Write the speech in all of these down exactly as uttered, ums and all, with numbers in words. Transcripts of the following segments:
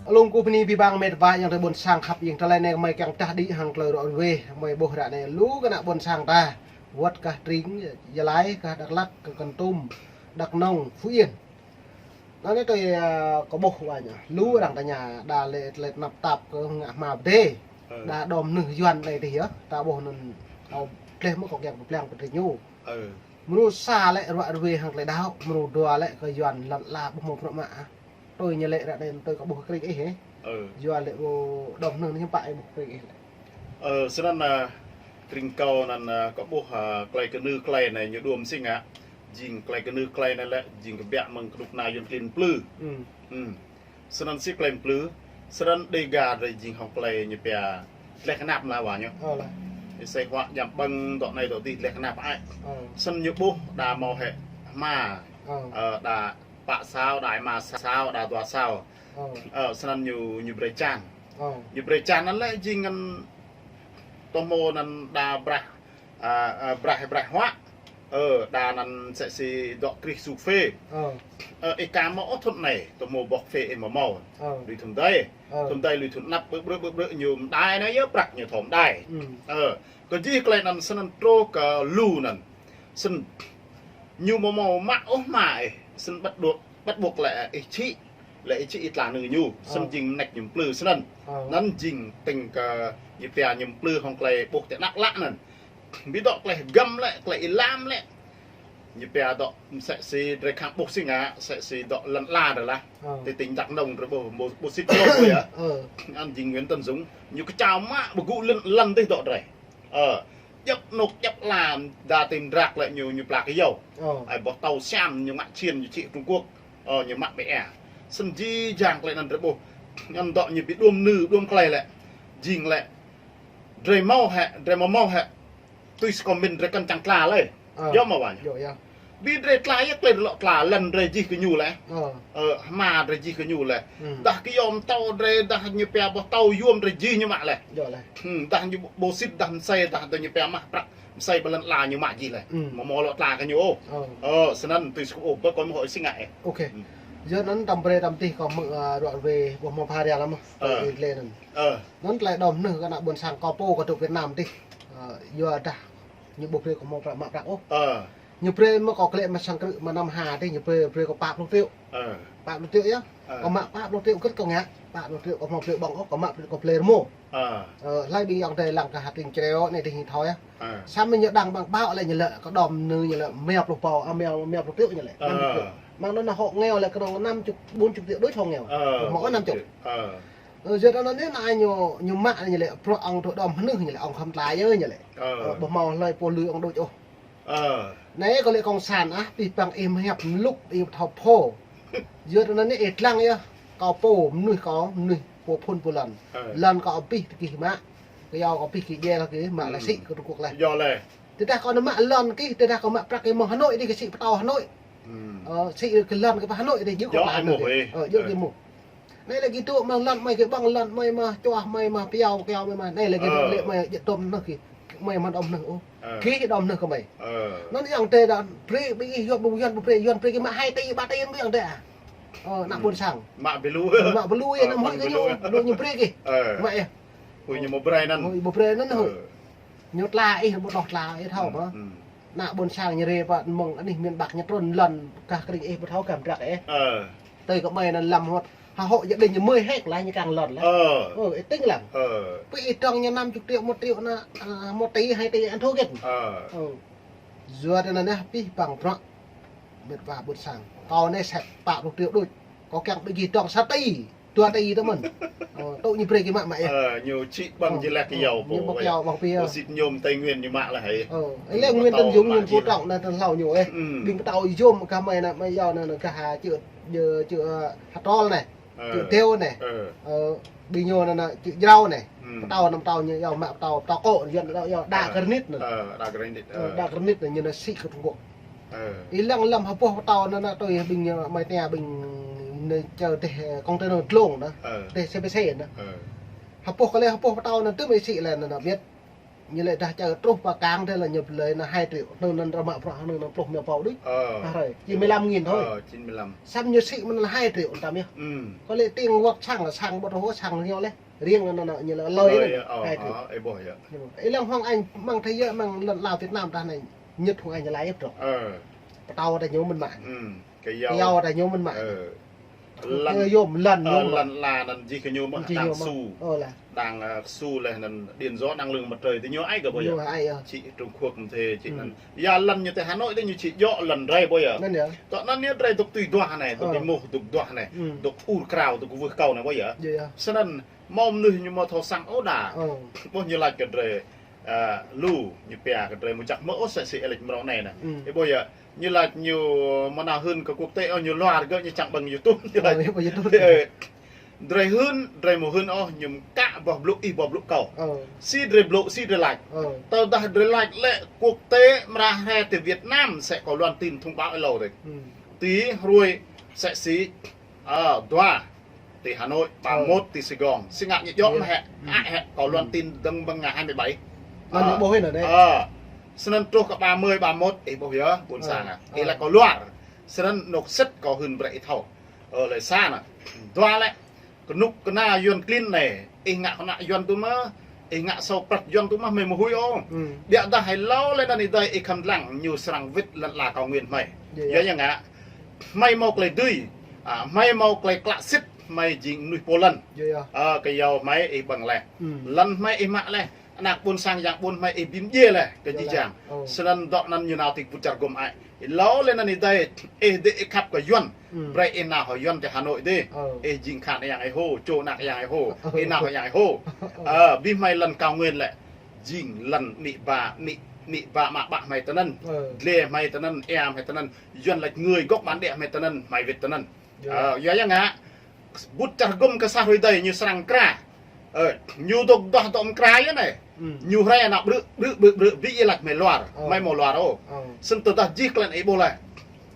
Alung ku bni bi bang met wa yang tơ ƀuôn sang khăp yang tơ lei anei mei kiăng tah đĭ hăng klei ruă ruê mei ƀuh ră anei lu kơ ană ƀuôn sang ta. Wăt kah tring, Gia Lai, kah Dak Lak, kah Kon Tum, Dak Nông, Phú Yên. Anăn anei tui, ơ, kơ ƀuh wa ñu. Lu arăng ta ñu, đa lĕ, lĕ tnap tap kơ ngă hma bdê. Đa đom nưh Yuăn lĕ tih yơh, ta ƀuh anăn, ơ, tleh mơ̆ kâo kiăng pơblang pơtri ñu. Mrô sa lĕ ruă ruê hăng klei đăo, mrô dua lĕ kơ Yuăn lăn ala ƀuh mâo bruă mă. Tui ñu lĕ ră anei tui kâo ƀuh krĭng ih hĕ. Yua lĕ ƀu đom nưh ñu pă ih ƀuh krĭng ih lĕ. Ơ, snăn, ơ, krĭng kâo anăn, ơ, kâo ƀuh, ơ, klei knư klei anei ñu đuôm si ngă. Jing klei knư klei anei lĕ, jing kbiă mơ̆ng knŭk kna Yuăn klin mplư. Snăn si klei mplư, snăn Dega drei jing hŏng klei ñu pia dleh knap mlah wa ñu. Êsei huă djam ƀơ̆ng dŏ anei dŏ dih dleh knap ai. Snăn ñu ƀuh đa mâo hĕ hma. Ơ, đa pă sao, đa êma sao, đa dua sao. Ơ, snăn ñu, ñu brei čan. Ñu brei čan anăn lĕ jing ngăn tơ mâo anăn đa braih, a, a, braih, braih huă. Ơ, đa anăn msĕ si dŏ krih su phê. Ơ, ih ka mâo ôh thŭn anei, tơ mâo boh phê ih mâo mâo. Lui thŭn dih. Thŭn dih lui thŭn anăp ƀrư̆ ƀrư̆ ƀrư̆ ƀrư̆ ñu mdai anei yơh prăk ñu thâo mdai. Ơ, kơ jih klei anăn snăn truh kơ lu anăn. Snăn ñu mâo mâo mă ôh hma ih, snăn bắt buộc, bắt buộc lĕ ih čhĭ, lĕ ih čhĭ ih tla nư ñu, snăn jing mnêč ñu mplư snăn. Anăn jing tĭng kơ ñu pia ñu mplư hŏng klei ƀuh ti anăp lă anăn. Bi dŏ klei hgăm lĕ, klei êlam lĕ. Ñu pia dŏ msĕ si drei khăng ƀuh si ngă, msĕ si dŏ lăn ala drei lah. Ti tỉnh Đắk Nông drei ƀuh, ƀuh, ƀuh sĭt ƀuh yơh. Anăn jing Nguyễn Tấn Dũng, ñu kčao mă ƀơgŭ lăn, lăn dih dŏ drei. Ơ, djăp anôk djăp ala đa ti mdrak lĕ ñu, ñu pla kyâo. Ai boh tâo siam ñu ngă čhiên ñu čhĭ Trung Quốc. Ơ, ñu mă ƀĕ êa. Snăn jih jang klei anăn drei ƀuh. Anăn dŏ ñu bi đuôm nư, đuôm klei lĕ. Jing lĕ. Drei mâo hĕ, drei mâo mâo hĕ. Tui si kâo mĭn drei kăn čiăng tla lei. Djŏ mâo wa ñu. Bi drei tla yơh klei drei lŏ tla lăn drei jih kơ ñu leh. Ơ, hma drei jih kơ ñu leh. Dah kyâo mtâo drei, dah ñu pia boh tâo yuôm drei jih ñu mă leh. Dah ñu ƀuh sĭt, dah msei, dah, dah ñu pia mah prăk msei ƀơ lăn ala ñu mă jih leh. Mâo mâo lŏ tla kơ ñu ôh. Ơ, snăn tui si kâo ƀuh, ƀơ kâo mâo hŏi si ngă ih. Yua anăn tăm brei tăm tih kâo mơ̆ng, ơ, ruă ruê, ƀuh mâo pha ria lăm mơh. Ơ. Anăn klei đom nưh kơ ană ƀuôn sang kâo pô kơ dôk Việt Nam tih. Ơ, yua dah ñu ƀu brei kâo mâo prăk mă prăk ôh. Ñu brei mơ̆ kâo klĕ mă sang krư̆ mă năm ha tih ñu brei, brei kâo pă pluh triệu. Pă pluh triệu yơh. Kâo mă pă pluh triệu kơt kâo ngă. Pă pluh triệu kâo mâo blei ƀơ̆ng ôh, kâo mă kâo blei rmô. Ơ, hlei ƀing ayŏng adei lăng kơ ha tring čreo anei tih ñu thâo yơh. Săm ñu đăng ƀăng ƀao lĕ ñu lĕ, kơ đom nư ñu lĕ, mia pluh pô, a, mia, mia pluh triệu ñu lĕ. Năm chục triệu. Măng anăn hộ nghèo lĕ kơ năm chục, bốn chục triệu đuč hộ nghèo. Mâo năm chục. Ơ, yua anăn anei ñu, ñu mă ñu lĕ, bruă ŏng tơ đom hnưh ñu lĕ, ŏng khăm tla yơh ñu lĕ. Ơ, ƀuh mâo hlei pô lui ŏng đuč ôh. Anei kâo lĕ cộng sản ah, pih păng ih mhiăp mluk ih thâo phô. Yua anăn anei ih dlăng yơh. Kâo pô mnuih kâo, mnuih pô phŭn pô lăn. Lăn kâo abih ti kih mă. Kyâo kâo abih kih djel kih mă leh sĭ kơ Trung Quốc leh. Tơdah kâo nao mă lăn kih, tơdah kâo mă prăk kih mơ̆ng Hà Nội dih kih sĭ pơtâo Hà Nội. Ơ, sĭ kơ lăn kih pơ Hà Nội dih, djŏ kâo pla kih. Ơ, djŏ kih mơh. Anei lĕ kih dôk mơ̆ng lăn mei kih ƀơ̆ng lăn mei mơh, čuah mei mơh, pyâo kyâo mei mơh. Anei lĕ kih dôk lĕ mei jĕ đom nưh kih. Mei mă đom nưh ôh. Kih đom nưh kơ mei. Anăn ayŏng adei đa brei bi ih yua ƀu Yuăn ƀu brei Yuăn brei kih mă hai tỉ ba tỉ bi ayŏng adei. Ơ, ană ƀuôn sang. Mă bi lu. Mă bi lu yơh, anăn huĭ kơ ñu, lu ñu brei kih. Mă yơh. Huĭ ñu mâo brei anăn. Huĭ mâo brei anăn huĭ. Ñu tla ih ƀu tloh tla ih thâo mơh. Ană ƀuôn sang ñu rê pă mơ̆ng anih miền Bắc ñu trŭn lăn kah krĭng ih ƀu thâo kăm drak ih. Tui kơ mei anăn lăm hŏt. Ha hộ gia đình ñu mười héc lah ñu kăng lăn lah. Ơ, ih tĭng lăng. Pih ih dŏng ñu năm chục triệu, một triệu anăn, a, một tỉ, hai tỉ anăn thua gĭt. Yua anăn anei pih păng bruă. Met wa ƀuôn sang. Kâo anei sĕt pă pluh triệu đuč. Kâo kiăng ƀing gih dŏng sa tỉ. Dua tỉ tơ mơ̆n. Ơ, tŭ ñu brei kih mă mă yơh. Ơ, ñu čhĭ ƀơ̆ng jih leh kyâo pô. Ñu ƀơ̆ng kyâo ƀơ̆ng pô. Pô sĭt ñu mơ̆ng Tây Nguyên ñu mă leh hĕ. Ơ, leh Nguyễn Tấn Dũng ñu pô trŏng anăn tơ hlâo ñu ih. Ƀing pơtâo yôm kah mei anăn mei yua anăn kah ha čư̆, čư̆, čư̆, ha trol anei. Čư̆ Deo anei. Ơ, ƀing ñu anăn čư̆ Jrao anei. Pơtâo anăn pơtâo ñu yua mă pơtâo, pơtâo kô̆, Yuăn anăn yua đá granit anăn. Ơ, đá granit. Ơ, đá granit anăn ñu anăn sĭ kơ Trung Quốc. Ih lăng lăm ha boh pơtâo anăn, anăn tui ƀing, ơ, mei tia ƀing anăn čơ dih, ơ, container dlông anăn. Dih C P C anăn. Ha boh kơ leh ha boh pơtâo anăn tơ mei sĭ leh anăn, anăn ƀiăt. Ñu lĕ dah čar truh pă kang dê lĕ ñu blei năn hai triệu, năn năn ră mă bruă năn năn pluh mia pau đuč. Ơ. Hrơi, chín mươi lăm nghìn thôi. Ơ, chín mươi lăm. Săm ñu sĭ măn lĕ hai triệu tam yơh. Hm. Kơ lĕ tiêng wăk sang lĕ sang ƀuh sang ñu lĕ. Riêng năn năn ñu lĕ lơi. Lơi, ơ, hai triệu. Ơ, ih ƀuh yơh. Ih lăng Hoàng Anh măng thei yơh măng lăn ala Việt Nam dah năn. Nhật Hoàng Anh lăi yơh brô. Ơ. Pơtâo dah ñu mĭn mă. Hm. Kyâo. Kyâo dah ñu mĭn mă. Ơ. Lăn, ơ, yôm lăn, ơ, yôm lăn. Lăn ala năn jih kơ ñu mơh. Jih đang ñu mơh. Su. Ơ, lah. Đang, ơ, su leh năn điện gió năng lượng mặt trời ti ñu ai kơ ƀuh yơh. Ñu ai, ơ. Čĭ Trung Quốc mthê čĭ. Hm. Năn. Ya lăn ñu ti Hà Nội dê ñu čĭ djŏ lăn drei ƀuh yơh. Năn yơh. Tơ năn ñu drei dôk tui duah anei, dôk, ơ, êmuh, dôk duah anei, ơ, dôk ur krao, dôk wưh kâo anei ƀuh yơh. Yơh, yơh. Snăn mâo mnuih ñu mâo thâo săng ôh đa. Ơ. Ƀuh ñu lač kơ drei, ơ, lu, ñu pia kơ drei mâo jăk mơh ôh msĕ si ih lač mrâo anei năn. Hm. Ih ƀuh yơh. Ñu lač ñu mâo nao hưn kơ quốc tế, ơ, ñu luar gơ̆ ñu čiăng ƀơ̆ng YouTube, ñu lač. Ơ, ih ƀuh YouTube. Ơ, drei hưn, drei mâo hưn ôh, ñu mkă boh blŭ ih boh blŭ kâo. Ơ. Si drei blŭ, si drei lač. Ơ. Tơdah drei lač lĕ quốc tế mra hriê ti Việt Nam, msĕ kâo loan tin thông báo êlâo dih. Hm. Ti hruê msĕ si, ơ, dua. Ti Hà Nội, ba mốt ti Sài Gòn. Si ngă ñu djŏ mơh hĕ, ă hĕ, kâo loan tin dơ̆ng mơ̆ng ngày hai mươi bảy. Ơ, ñu ƀuh hĭn anei. Ơ, snăn truh kơ ba mươi, ba mốt, ih ƀuh yơh, ƀuôn sang ah. Ih lač kâo luar. Snăn anôk sĭt kâo hưn brei ih thâo. Ơ, lĕ sa năn. Dua lĕ, knŭk kna Yuăn klin anei, ih ngă knŭk kna Yuăn tŭ mơh, ih ngă sâo prăk Yuăn tŭ mơh, hmei mâo huĭ ôh. Hm. Ƀiădah êlâo leh anăn ih dei ih khăm dlăng ñu srăng wĭt lăn ala cao nguyên hmei. Yơh, yơh. Yơh, yơh ngă. Hmei mâo klei dưi, a, hmei mâo klei klă sĭt, hmei jing mnuih pô lăn. Yơh, yơh. A, kyâo hmei ih ƀơ̆ng leh. Hm. Lăn hmei ih mă leh. Anak ƀuôn sang yang ƀuôn hmei ih bi mdjiê leh kơ jih jang. Ơ. Snăn dŏ anăn ñu nao ti kbŭt čar gŭm ai. Êlâo leh anăn ih dei, ih dei ih khăp kơ Yuăn. Hm. Brei ih nao hŏng Yuăn ti Hà Nội dih. Ơ. Ih jing khan yang ih hô, čô anak yang ih hô. Ơ. Ih nao hŏng yang ih hô. Ơ. Ơ, bi hmei lăn cao nguyên lĕ. Jing lăn amĭ ba, amĭ, amĭ ba mă ƀă hmei tinăn. Ơ. Dliê hmei tinăn, êa hmei tinăn. Yuăn lač người gốc bản địa hmei tinăn, hmei wĭt tinăn. Yơh. Ơ, yua ya ngă. Kbŭt čar gŭm kơ sa hruê dei ñu srăng mkra. Ơ, ñu dôk duah dôk mkra yơh anei. Hm. Ñu hriê nao ƀrư̆, ƀrư̆, ƀrư̆, ƀrư̆, bi ih lač hmei luar. Ơ. Hmei mâo luar ôh. Ơ. Snăn tơdah jih klei anei ih ƀuh leh.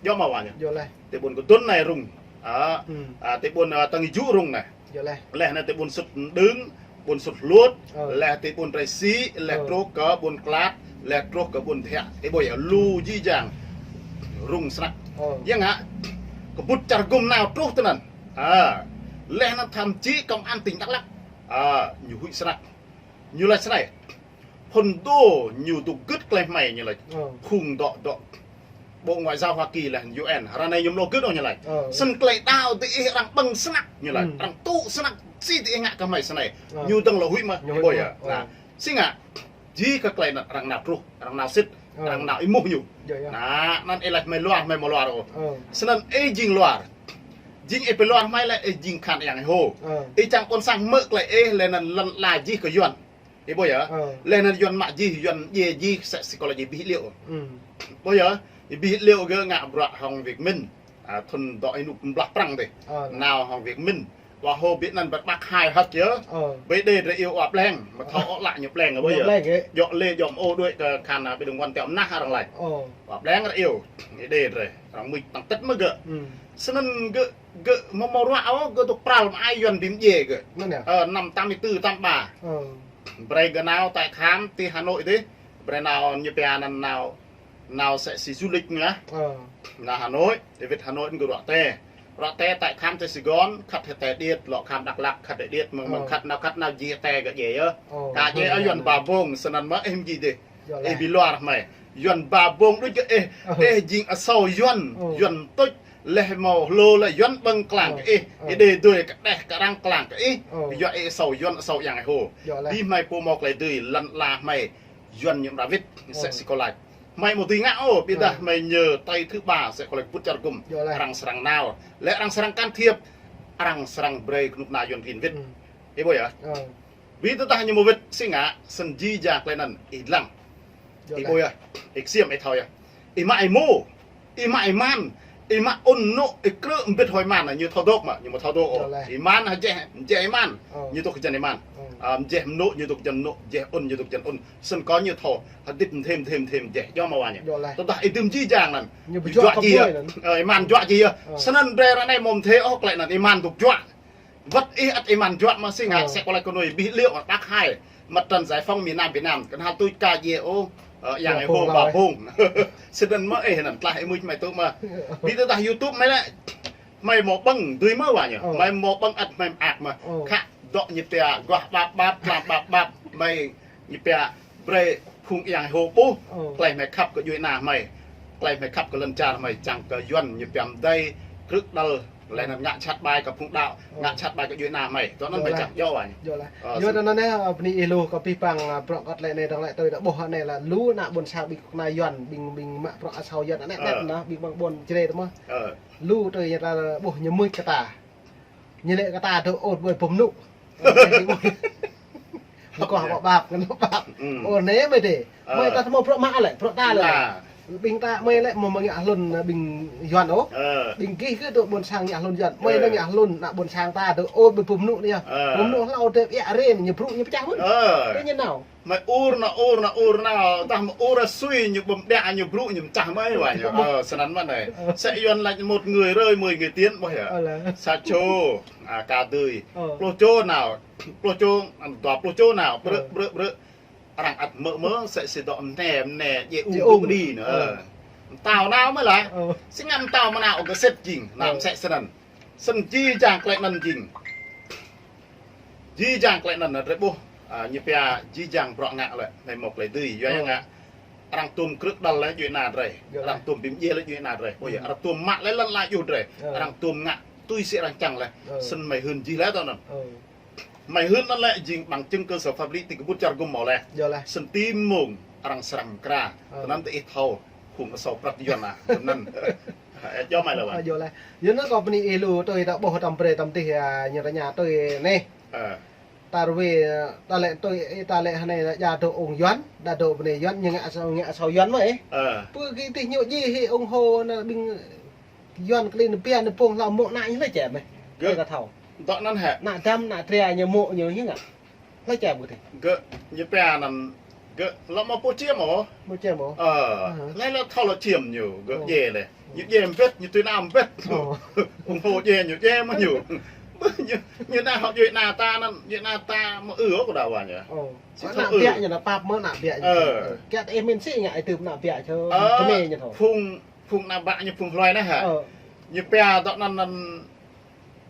Djŏ mơh wa ñu. Djŏ leh. Ti ƀuôn Kdŭn anei rŭng. A, hm, a, ti ƀuôn, a, Tăng Jŭ rŭng anei. Djŏ leh. Leh anăn ti ƀuôn Sŭt Mđưng, ƀuôn Sŭt Hlôt, ơ, leh ti ƀuôn Drei Sĭ, leh, ơ, truh kơ ƀuôn Klat, leh truh kơ ƀuôn Thiă. Ih ƀuh yơh, lu jih jang rŭng snăk. Ơ. Ya ngă, kbŭt čar gŭm nao truh tinăn. A, leh anăn thậm chí công an tỉnh Đắk Lắk. A, ñu huĭ snăk. Ñu lač snei. Phŭn dô ñu dôk gưt klei hmei ñu lač. Ơ. Phung dŏ, dŏ Bộ Ngoại giao Hoa Kỳ leh U N. Ară anei ñu mlô gưt ôh ñu lač. Ơ. Snăn klei đăo diih arăng ƀơ̆ng snăk ñu lač. Hm. Arăng tŭ snăk si diih ngă kơ hmei snei. Ơ. Ñu dơ̆ng lŏ huĭ mơh. Ñu huĭ mơh. Ơ. Ơ. Ơ. Snăn. Si ngă. Jih kơ klei anăn arăng nao truh, arăng nao sĭt, ơ, arăng nao êmuh ñu. Yơh, yơh. Năn, năn ih lač hmei luar, hmei mâo luar ôh. Ơ. Snăn ih jing luar. Jing ih bi luar hmei lĕ ih jing khan yang ih hô. Ơ. Ih čiăng ƀuôn sang hmư̆ klei ih leh anăn lăn ala jih kơ Yuăn. Ih ƀuh yơh. Ơ. Leh anăn Yuăn mă jih, Yuăn djiê jih, msĕ si kâo lač ih bi liêo. Hm. Ƀuh yơh. Ih bi liêo gơ̆ ngă bruă hŏng Việt Minh. A, thŭn dŏ ênuk mblah Prăng dih. Ơ. Nao hŏng Việt Minh. Wa hô bi anăn băt ƀăk hai hăk yơh. Ơ. Bi đê drei iêu wa Pleng. Mă thâo ôh lă ñu Pleng, ƀuh yơh. Pleng yơh. Djŏ lê djŏ mơô đuĕ kơ khan, a, bi đung wan tiŏ mnah arăng lač. Ơ. Wa Pleng drei iêu. Ih đê drei. Arăng mưč tăng tĭt mơh gơ̆. Hm. Snăn gơ̆, gơ̆ mâo mâo ruă ôh, gơ̆ dôk pral mă ai Yuăn bi mdjiê gơ̆. Mơ̆n yơh? Ơ, năm tám mươi tư, tám ba. Ơ. Brei gơ̆ nao tăi khám ti Hà Nội dih. Brei nao ñu pia anăn nao, nao msĕ si du lịch ngă. Ơ. Nao Hà Nội, ti wĭt Hà Nội gơ̆ ruă tê. Ruă tê tăi khám ti Sài Gòn, khăt hĕ tê điêt, lŏ khám Đắk Lắk, khăt hĕ điêt, mơ̆ng, mơ̆ng, ơ, khăt nao khăt nao jih tê gơ̆ djiê yơh. Ơ, ka djiê ơ Yuăn ba bông, snăn mơh ih mjih dih. Ih bi luar hmei. Yuăn ba bông đuč kơ ih, ơ, ih jing asâo Yuăn, ơ, Yuăn tuč, leh mâo hlô leh Yuăn ƀơ̆ng klang kơ ih, ơ, ih đê dui kđeh kơ arăng klang kơ ih, ơ, yua ih asâo Yuăn asâo yang ih hô. Bi hmei pô mâo klei dưi lăn ala hmei Yuăn ñu mra wĭt, msĕ si kâo lač. Hmei amâo dưi ngă ôh, ƀiădah hmei ñu tơi thứ ba, msĕ kâo lač kbŭt čar gŭm. Arăng srăng nao. Leh arăng srăng can thiệp, arăng srăng brei knŭk kna Yuăn klin wĭt. Ih ƀuh yơh. Ơ. Bi tơdah ñu mâo wĭt si ngă, snăn jih jang klei anăn, ih dlăng. Ih ƀuh yơh, ih ksiêm ih thâo yơh. Ih mă êmô, ih mă êman, ih mă ŭn nŭ, ih krư̆ mbĭt hŏng êman, ñu thâo dôk mơh, ñu amâo thâo dôk ôh. Êman hă jeh, jeh êman, ơ, ñu dôk jăn êman. Ơ. A, jeh mnŭ, ñu dôk jăn mnŭ, jeh ŭn, ñu dôk jăn ŭn. Snăn kơ ñu thâo, hdĭp mdhêm, mdhêm, mdhêm jeh, djŏ mơh wa ñu. Tơdah ih dưm jih jang anăn, ñu bi juă jih yơh. Ơ, êman juă jih yơh. Ơ. Snăn drei ară anei amâo mdê ôh klei anăn, êman dôk juă. Wăt ih ăt êman juă mơh si ngă, msĕ kâo lač kơ nui bi liêo ƀăk hai. Mặt trận giải phóng miền Nam Việt Nam, knhal tuč ka djiê ôh, ơ, yang ih hô ba bông. Snăn mơh ih anăn tlaih ih mưč hmei tŭ mơh. Bi tơdah YouTube hmei lĕ, hmei mâo ƀơ̆ng dưi mơh wa ñu. Hmei mâo ƀơ̆ng ăt hmei mơak mơh. Khă dŏ ñu pia guah ƀap ƀap, tlam ƀap ƀap, hmei ñu pia brei phung yang ih hô ƀuh. Klei hmei khăp kơ djuê ana hmei. Klei hmei khăp kơ lăn čar hmei čiăng kơ Yuăn ñu pia mdei, krư̆ đăl, leh anăn ngă jhat ƀai kơ phung đăo, ngă jhat ƀai kơ djuê ana hmei. Dŏ anăn hmei čiăng djŏ wa ñu. Djŏ leh. Ơ, ñu dŏ anăn neh, ơ, bni ih lu kơ pih păng, ơ, bruă kơ tlei anei dơ̆ng lĕ tui dŏ ƀuh anei lĕ lu ană ƀuôn sang ƀing kna Yuăn, ƀing, ƀing mă bruă asâo Yuăn anei, anei, anăn, ƀing ƀăng ƀuôn Jrai tơ mơh. Lu tui ñu ta ƀuh ñu mưč kơ ta. Ñu lĕ kơ ta dôk ôh ƀuh pum nŭ. Kâo ƀap ƀap, ngăn ƀap. Ơ, anei mơh dê. Mơh ta mâo bruă mă lĕ, bruă ta lĕ. Ƀing ta mơh lĕ mâo mơh ngă hlŭn, ơ, ƀing Yuăn ôh. Ƀing gih kơ dôk ƀuôn sang ngă hlŭn Yuăn. Mơh dê ngă hlŭn ană ƀuôn sang ta dôk ôh ƀuh pum nŭ anei. Pum nŭ hlâo dê êa rê ñu brŭ ñu pčah mơh. Tơ ñu nao. Mơh ur nao, ur nao, ur nao, tah mơh ur sui ñu ƀơ̆ng đa ñu brŭ ñu pčah mơh wa ñu. Ơ, snăn mơh anei. Sĕ Yuăn lač một người rơi mười người tiến ƀuh yơh. Sa čô, a, ka dưi. Pluh čô nao, pluh čô, dua pluh čô nao, brư̆, brư̆, brư̆. Arăng ăt mơ̆ mơh, sĕ si dŏ mne, mne, djiê ung, ung. Dôk đĭ nơ. Mtao nao mơh lah. Si ngă mtao mơh nao kơ sĭt jing, nao msĕ snăn. Snăn jih jang klei anăn jing. Jih jang klei anăn drei ƀuh, a, ñu pia jih jang bruă ngă lĕ, hmei mâo klei dưi, yua ngă. Arăng tuôm krư̆ đăl leh djuê ana drei. Arăng tuôm bi mdjiê leh djuê ana drei. Ƀuh yơh, arăng tuôm mă leh lăn ala djuê drei. Arăng tuôm ngă tui si arăng čiăng leh. Snăn hmei hưn jih leh dŏ anăn. Hmei hưn anăn lĕ jing bằng chứng cơ sở pháp lý ti kbŭt čar gŭm mâo leh. Snăn ti mmông arăng srăng mkra. Tơ anăn ti ih thâo phung asâo prăk Yuăn ah. Tơ anăn. Ơ, djŏ mơh leh wa. Ơ, djŏ leh. Yua anăn kâo bni ih lu tui ta ƀuh tăm brei tăm tih, a, ñu ta ña tui anei. Ta rui, ơ, ta lĕ tui, ơ, ta lĕ hơnei đa dôk ung Yuăn, đa dôk bni Yuăn, ñu ngă asâo, ngă asâo Yuăn mơh, ơ. Pơ kơ tih ñu djiê hĕ ung hô anăn ƀing Yuăn klin pia anăn pông hlâo mơ̆ng anăn ñu lĕ čem mơh. Gơ̆. Ơ, ka thâo. Dŏ anăn hĕ. Anăn dăm, anăn tria ñu mơ̆ng ñu hĕ ngă. Lĕ čem mơh tih. Gơ̆, ñu pia anăn, gơ̆, lŏ mâo pô čiêm ôh. Pô čiêm ôh. Ơ, lĕ lŏ thâo lŏ čiêm ñu, gơ̆ djiê leh. Ñu djiê mbĭt, ñu tui nao mbĭt. Ung hô djiê ñu djiê mơh ñu. Ñu, ñu nao hŏ djuê ana ta anăn, djuê ana ta mơh ư ôh kơ đa wa ñu. Anăn biă ñu nao pap mơh anăn biă ñu. Ơ. Kiă ih mĭn si ngă ih tưp anăn biă čô. Ơ, kơ mê ñu thâo. Phung, phung anăn biă ñu phung hluê anei hĕ. Ơ. Ñu pia dŏ anăn anăn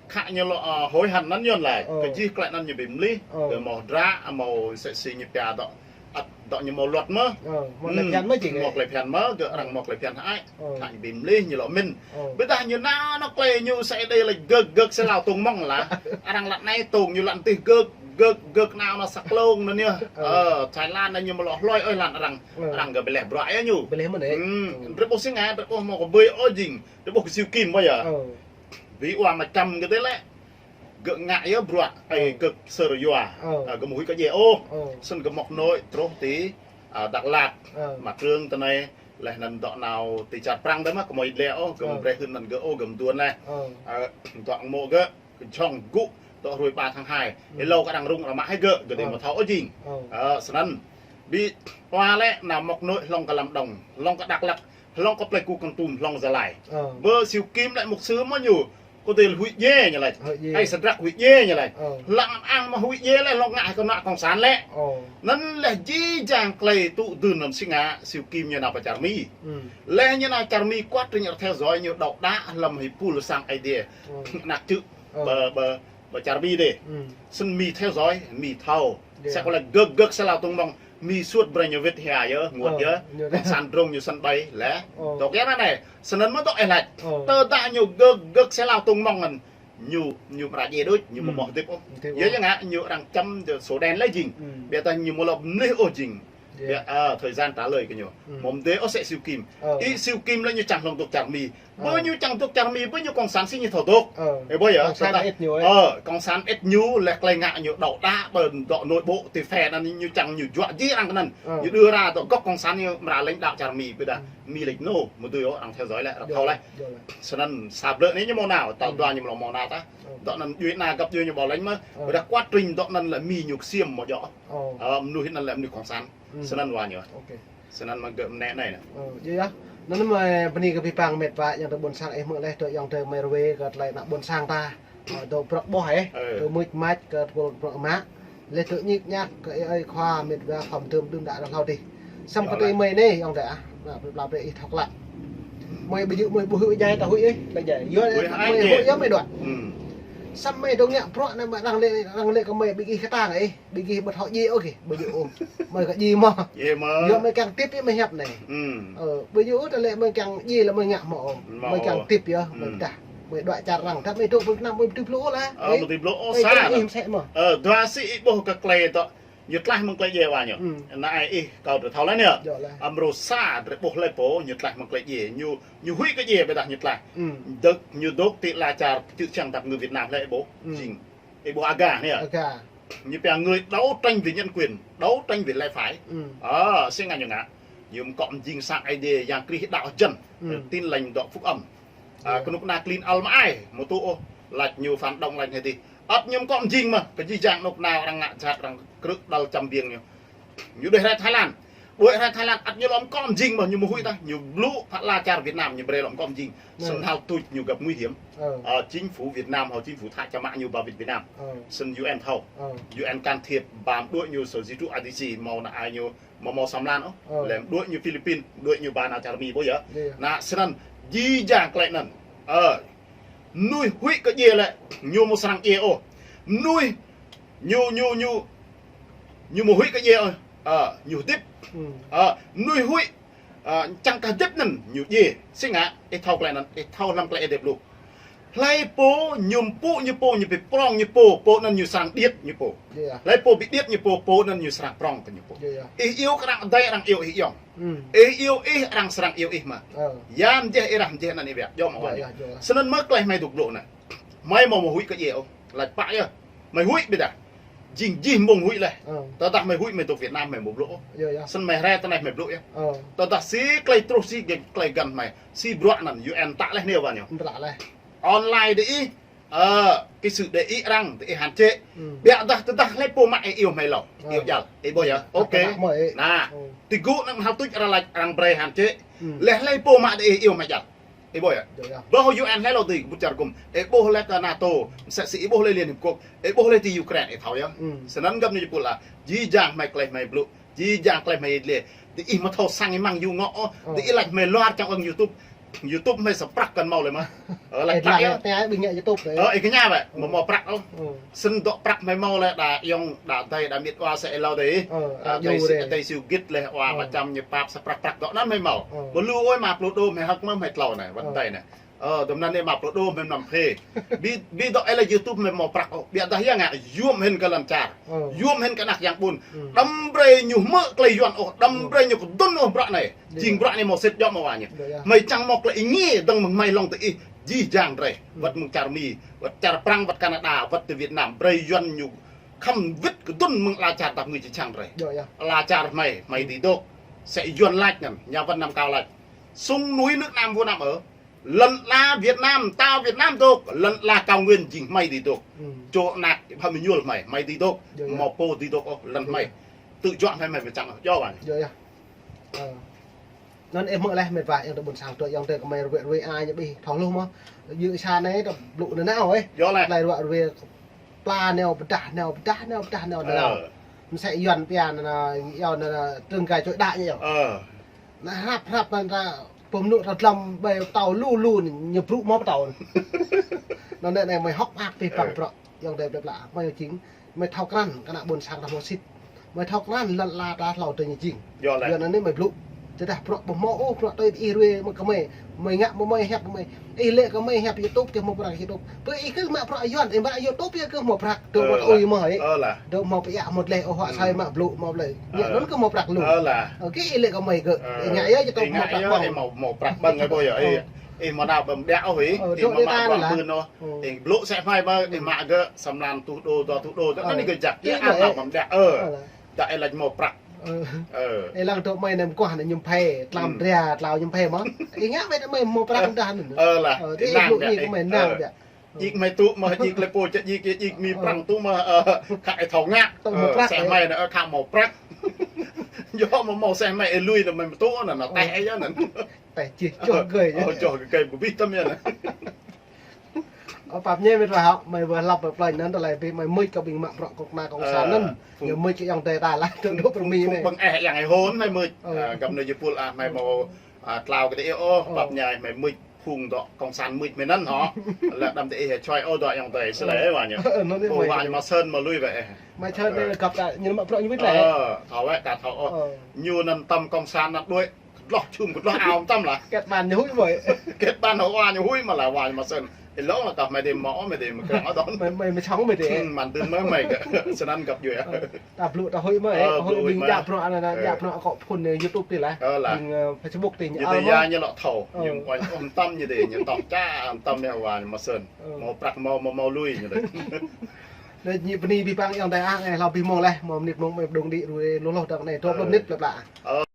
khă ñu lŏ, ơ, hối hận anăn Yuăn leh. Ơ. Kơ jih klei anăn ñu bi mlih. Ơ. Kơ mâo hdră, mâo sĕ si ñu pia dŏ. Ăt dŏ ñu mâo luật mơh. Ơ, mâo klei bhiăn mơh jing. Mâo klei bhiăn mơh, gơ̆ arăng mâo klei bhiăn hơăi. Ơ. Khă ñu bi mlih ñu lŏ mĭn. Ơ. Ƀiădah ñu nao nao klei ñu sĕ dê lač gơ̆k, gơ̆k sĕ hlao tông mơ̆ng lah. Arăng lăn anei tông ñu lăn tih gơ̆k, gơ̆k, gơ̆k nao nao sa klông anăn yơh. Ơ. Ơ, Thái Lan anei ñu mâo lŏ hluê ôh lăn arăng. Ơ. Arăng gơ̆ bi leh bruă yơh ñu. Bi leh mơh anei. Ơ. Drei ƀuh si ngă, drei ƀuh mâo kbưi ôh jing. Drei ƀuh kơ Siu Kim ƀuh yơh. Ơ. Bi ua mčăm kơ dê lĕ. Gơ̆ ngă yơh bruă, ơ, gơ̆k sơr yua. Ơ. Ơ, gơ̆ mâo huĭ kơ djiê ôh. Ơ. Snăn gơ̆ mŏk nô̆ truh ti, ơ, Dak Lak. Ơ. Mă Krông ti anei, leh anăn dŏ nao ti čar Prăng dê mơh, kmâo ih dleh ôh, gơ̆ mâo brei hưn anăn gơ̆ ôh, gơ̆ mduôn leh. Ơ. Ơ, dŏ mâo gơ̆, kjhŏng gŭ, dŏ hruê ba tháng hai. Ơ. Êlâo kơ arăng rŭng arăng mă hĕ gơ̆, gơ̆ dê mâo thâo ôh jing. Ơ. Ơ, snăn. Bi ua lĕ nao mŏk nô̆ hlŏng kơ Lâm Đồng, hlŏng kơ Dak Lak, hlŏng kơ plei Ku Kon Tum, hlŏng Gia Lai. Ơ. Bơ Siu Kim lĕ mục sư mơh ñu. Kơ dê huĭ djiê ñu lač. Huĭ djiê. Ai Sadrak huĭ djiê ñu lač. Ơ. Lăng ang mơh huĭ djiê leh hlŏng ngă hĕ kơ ană cộng sản lĕ. Ơ. Anăn leh jih jang klei tŭ dưn anăn si ngă Siu Kim ñu nao pơ čar Mi. Leh ñu nao čar Mi kuăt rĭng arăng theo dõi ñu đăo đă hlăm hĕ pul sang Aê Diê. Ơ. Anak čư̆. Ơ. Bơ, bơ, bơ čar Mi dê. Snăn Mi theo dõi, Mi thâo. Sĕ kơ lĕ gơ̆k gơ̆k sĕ hlao tông mơ̆ng, Mi suôt brei ñu wĭt hia yơh, nguôt yơh. Ơ, ñu đe. Cộng sản drông ñu săn ƀai leh. Ơ. Tŏ kiăng anei. Snăn mơh tŏ ih lač. Ơ. Tơdah ñu gơ̆k gơ̆k sĕ hlao tông mơ̆ng anăn. Ñu, ñu mra djiê đuč, ñu mâo mâo hdĭp ôh. Hdĭp ôh. Yơh ngă, ñu arăng čăm sổ đen leh jing. Ƀiădah ñu mâo lŏ mlih ôh jing. Ƀiădah, ơ, thời gian trả lời kơ ñu. Mâo mdê ôh sĕ Siu Kim. Ơ. Ih Siu Kim lĕ ñu čiăng hlŏng dôk čar Mi. Bơ ñu čiăng dôk čar Mi, bơ ñu cộng sản si ñu thâo dôk. Ơ. Ơ, bơ yơh. Cộng sản ĕt ñu, ơ. Ơ, cộng sản ĕt ñu, leh klei ngă ñu đăo đă ƀơ dŏ nội bộ ti phe anăn ñu čiăng ñu juă jih arăng kơ anăn. Ơ. Ñu đưa ra dŏ gŏk cộng sản ñu mra lãnh đạo čar Mi, ƀiădah Mi lač nô, mdê ôh, arăng theo dõi leh, arăng thâo leh. Snăn sa blư̆ anei ñu mâo nao, tal dua ñu mlŏ mâo nao tah. Ơ. Dŏ anăn djuê ana găp djuê ñu ƀuh leh mơh. Ơ. Ƀiădah kuăt rĭng dŏ anăn lĕ Mi ñu ksiêm mâo djŏ. Ơ. Ơ, mnuih anăn lĕ mnuih cộng sản. Snăn wa ñu. Snăn mă gơ̆ mnĕ anei nă. Ơ, djŏ yơh. Anăn mơh bơni kơ pih păng mĕt wa ayŏng adei ƀuôn sang ih mơh leh, dôk ayŏng adei mơh rue kơ tlei ană ƀuôn sang ta. Ơ, dôk bruă ƀuh ih. Ơ. Dôk mưč mač kơ tơpul bruă mă. Leh tơ ñik ñak kơ ơi khua mĭt wa khua mdơm đưm đă rah hlâo dih. Săm kơ tơ mơi anei, ayŏng adei ah, nă, pla pla ih thâo klă. Mơi ƀu djŏ mơi ƀu huĭ jai ta huĭ ih, leh jai. Yua mơi huĭ yua mơi đuaĭ. Săm mơi dôk ngă bruă anei mơi arăng lĕ, arăng lĕ kơ mơi ƀĭ ih ktang ih, ƀĭ ih ƀu thâo djiê ôh kơ, ƀu djŏ ôh. Mơi kơ djiê mơh. Yua mơi kiăng tip ih mơi hiăp anei. Ƀu djŏ ôh ta lĕ mơi kiăng djiê lĕ mơi ngă mơh ôh. Mơi kiăng tip yơh, mơi pơdah. Mơi đuaĭ čar arăng, tăp mơi dôk pơ Việt Nam mơi ƀu tui blŭ ôh lah. Ơ, ƀu tui blŭ ôh, sa. Ih msĕ mơh. Ơ, dua si ih ƀuh kơ klei tơ ñu tlaih mơ̆ng klei djiê wa ñu. Nă ai ih kâo drei thâo leh anei. Amrô sa drei ƀuh leh pô ñu tlaih mơ̆ng klei djiê. Ñu, ñu huĭ kơ djiê ƀiădah ñu tlaih. Dôk, ñu dôk ti ala čar čư̆ čhiăng tăp ngư Việt Nam leh ih ƀuh. Jing. Ih ƀuh aga anei. Ñu pia người đấu tranh vì nhân quyền, đấu tranh vì lẽ phải. Ơ, si ngă ñu ngă. Ñu mkŏ mjing sang Aê Diê Yang Krist đăo hjăn. Tin lành dŏ phúc âm. Ơ, knŭk kna klin ăl mơai, mtŭ ôh, lač ñu phản động lač hĕ dih. Ăt ñu mkŏ mjing mơh, kơ jih jang knŭk kna arăng ngă jhat, arăng krư̆ đăl čăm biêng ñu. Ñu đuĕ hriê Thái Lan. Đuĕ hriê Thái Lan, ăt ñu lŏ mkŏ mjing mơh, ñu mơ̆ huĭ tah, ñu blŭ phă ala čar Việt Nam, ñu brei lŏ mkŏ mjing. Snăn hal tuč ñu găp nguy hiểm. Ơ, chính phủ Việt Nam, hŏ chính phủ Thái čăm mă ñu ba wĭt Việt Nam. Snăn U N thâo. U N can thiệp, ba mđuĕ ñu sơ di trú a di si, mâo nă ai ñu Mâo mâo Sam Lan ôh. Leh mđuĕ ñu Philippin, mđuĕ ñu ba nao čar Mi ƀuh yơh. Nă, snăn, jih jang klei anăn. Ơ, mnuih huĭ kơ djiê lĕ, ñu mâo srăng djiê ôh. Mnuih, ñu, ñu, ñu, ñu mâo huĭ kơ djiê ôh. Ơ, ñu hdĭp. Ơ, mnuih huĭ, ơ, čiăng kơ hdĭp anăn, ñu djiê. Si ngă, ih thâo klei anăn, ih thâo hlăm klei Aê Diê blŭ. Hlei pô ñu mpŭ ñu pô, ñu bi prŏng ñu pô, pô anăn ñu srăng điêt ñu pô. Hlei pô bi điêt ñu pô, pô anăn ñu srăng prŏng kơ ñu pô. Ih iêu kơ arăng adei, arăng iêu ih ayŏng. Ih iêu ih, arăng srăng iêu ih mơh. Ya mjeh ih rah mjeh anăn ih ƀiă, djŏ mơh wa ñu. Snăn mơh klei hmei dôk blŭ anei. Hmei mâo mâo huĭ kơ djiê ôh, lač pă yơh. Hmei huĭ ƀiădah. Jing jih mmông huĭ leh. Tơdah hmei huĭ hmei dôk Việt Nam hmei mâo blŭ ôh. Snăn hmei hriê ti anei hmei blŭ yơh. Tơdah si klei truh si klei găn hmei. Si bruă anăn U N mtă leh anei wa ñu. Online diih, ơ, kơ sự để ý arăng, diih hạn chế. Ƀiădah tơdah hlei pô mă ih iêu hmei lŏ. Iêu djăl. Ih ƀuh yơh. Ok. Nă, ti gŭ anăn hal tuč arăng lač arăng brei hạn chế. Leh hlei pô mă diih iêu hmei djăl. Ih ƀuh yơh. Boh U N hlei lŏ dưi kơ ƀuh čar gŭm. Ih ƀuh leh kơ NATO, msĕ si ih ƀuh leh Liên Hiệp Quốc. Ih ƀuh leh ti Ukraine, ih thâo yơh. Snăn găp anei jih pul ah. Jih jang hmei klei hmei blŭ. Jih jang klei hmei dliê. Diih mâo thâo săng ih măng yu ngŏ ôh. Diih lač hmei luar čang ơ̆ng YouTube. YouTube hmei sa prăk kăn mâo leh mơh. Ơ, lač prăk yơh. Ơ, ih kña wĕ. Mâo mâo prăk ôh. Snăn dŏ prăk hmei mâo leh đa ayŏng, đa adei, đa miêt wa sa êlâo dih. Ơ, adei si, adei si gĭt leh wa mčăm ñu pap sa prăk prăk dŏ anăn hmei mâo. Ƀu lu ôh êma pluh đô hmei hơ̆k mơh hmei tlâo anei, wăt adei anei. Ơ, dŭm anăn êma pluh đô hmei mnăm phê. Bi, bi dŏ êlâo YouTube hmei mâo prăk ôh. Ƀiădah ya ngă, yuôm hĭn kơ lăn čar. Yuôm hĭn kơ anak yang ƀuôn. Đăm brei ñu hmư̆ klei Yuăn ôh, đăm brei ñu kdŭn ôh bruă anei. Jing bruă anei mâo sĭt djŏ mâo wa ñu. Hmei čiăng mâo klei êngiê dơ̆ng mơ̆ng hmei hlŏng diih. Jih jang drei. Wăt mơ̆ng čar Mi, wăt čar Prăng, wăt Canada, wăt ti Việt Nam. Brei Yuăn ñu khăm wĭt kdŭn mơ̆ng ala čar tăp ngư čư̆ čhiăng drei. Ala čar hmei, hmei dưi dôk. Msĕ Yuăn lač anăn, nhà văn Nam Cao lač. Sung nuôi nước Nam vua Nam ở. Lăn ala Việt Nam, tao Việt Nam dôk, lăn ala cao nguyên jing hmei dưi dôk. Čô anak ƀhăm êñuôl hmei, hmei dưi dôk. Mâo pô dưi dôk ôh, lăn hmei. Tŭ juă hmei, hmei mčăm ôh. Djŏ wa ñu. Anăn ih hmư̆ leh mĭt wa, ayŏng adei ƀuôn sang tui, ayŏng adei kơ hmei ruê ruê ai ñu ƀĭ thâo hluh mơh. Yua sa anei ta blŭ nanao ih. Klei ruă ruê pla nao pơdah, nao pơdah, nao pơdah, nao nanao. Msĕ Yuăn pia anăn, yua anăn trưng gà chọi đá ñu yơh. Nă hrăp hrăp anăn ta pô mnŭ ta dlăm ƀai ptâo lu lu ñu brŭ mâo ptâo. Anăn anei hmei hŏk mơak pih păng bruă. Ayŏng adei blei pla, hmei jing, hmei thâo krăn, kơ ană ƀuôn sang ta mâo sĭt. Hmei thâo krăn, lăn ala ta hlâo dơ̆ng ñu jing. Yua anăn anei hmei blŭ. Tơdah bruă ƀu mâo ôh, bruă tui ih ruê mơ̆ng kơ hmei. Hmei ngă mơ̆ng hmei hiăp kơ hmei. Ih lĕ kơ hmei hiăp YouTube kơ mâo prăk YouTube. Pơ ih kơ mă bruă Yuăn, ih mă YouTube yơh kơ mâo prăk. Dôk mâo tui mâo hĕ. Dôk mâo pơiă mâo dleh, ôh, huă sai mă blŭ mâo blei. Ngă anăn kơ mâo prăk lu. Ơ, kơ ih lĕ kơ hmei kơ. Ih ngă yơh YouTube mâo prăk ƀơ̆ng. Ih mâo prăk ƀơ̆ng ih ƀuh yơh. Ih mâo nao ƀăm ƀiă ôh ih. Ih mâo mă bruă mưn ôh. Ih blŭ sĕ hmei mơh, ih mă gơ̆ Sam Lan tuh đô, dua tuh đô, dŏ anăn ih gơ̆ jak, ih ăt nao ƀăm ƀiă, ơ. Dah ih lač mâo prăk. Ih lăng dôk hmei nem kuah anăn ñu phê, tlam dria, tlâo ñu phê mơh. Ih ngă wĕt hmei mâo prăk dah anăn. Ơ lah, ih blŭ ñu kơ hmei nao ƀiă. Djik hmei tŭ mơh, djik lĕ pô čă djik, djik Mi Prăng tŭ mơh, ơ, khă ih thâo ngă. Tŭ mâo prăk, ơ, sĕ hmei anăn, ơ, khă mâo prăk. Yơh mâo mâo sĕ hmei ih lui anăn hmei mtŭ anăn, anăn teh ih yơh anăn. Teh čih čoh gơ̆. Ơ, čoh gơ̆ ƀu bi tăm yơh anăn. Ơ, pap ñe mĭt wa hŏ, mei wơh lăp plei anăn tơlơi bi mei mưč kơ ƀing mă bruă kŏ kna cộng sản anăn. Ñu mưč kơ ayŏng adei ta lah, tơ dôk prmi anei. Ƀơ̆ng eh yang ai hôn mei mưč. Ơ. Ơ, găp nui jipul ah, mei mâo, ơ, tlao kơ diih ôh, pap ñe mei mưč phung dŏ cộng sản mưč mei anăn hŏ. Leh đăm diih čuai ôh dŏ ayŏng adei, sĭt leh wa ñu. Ơ, anăn ñu mei. Wa ñu mă snăn mă lui wĕ. Mei čuai anei găp ta, ñu mă bruă ñu wĭt leh. Ơ, thâo wĕ, ka thâo ôh. Ơ. Ñu anăn tăm cộng sản anăn đuĕ. Kdloh čhum, kdloh ao mtam lah. Ket ƀan ñu huĭ mơh. Ket ƀan hŏ wa ñu huĭ mơh lah, wa ñu mă snăn. Êlâo lah kah mei dê mâo, mei dê mă krăng adon. Mei, mei, mei čhŏng mei dê. Hmm, mă dưn mei mei kơ. Snăn găp djuê. Ơ, ta blŭ ta huĭ mơh, ơ, huĭ blŭ mĭn mă. Ƀiă bruă anăn, ơ, ƀiă bruă kơ phun, ơ, YouTube ti lah. Ơ lah. Ƀing, ơ, Facebook ti ñu. Ñu dê ya ñu lŏ thâo. Ơ. Ñu uañ ôh mtam ñu dê, ñu tŏ ča mtam ñu wa ñu mă snăn. Ơ. Mâo prăk mâo, mâo, mâo lui ñu dê. Leh ñu bơni bi păng ayŏng adei ah, anei hlâo bi mông leh, mâo mnĭt mông mei dôk đĭ ruê lu loh dơ̆ng anei, dua pluh mnĭt leh pla. Ơ.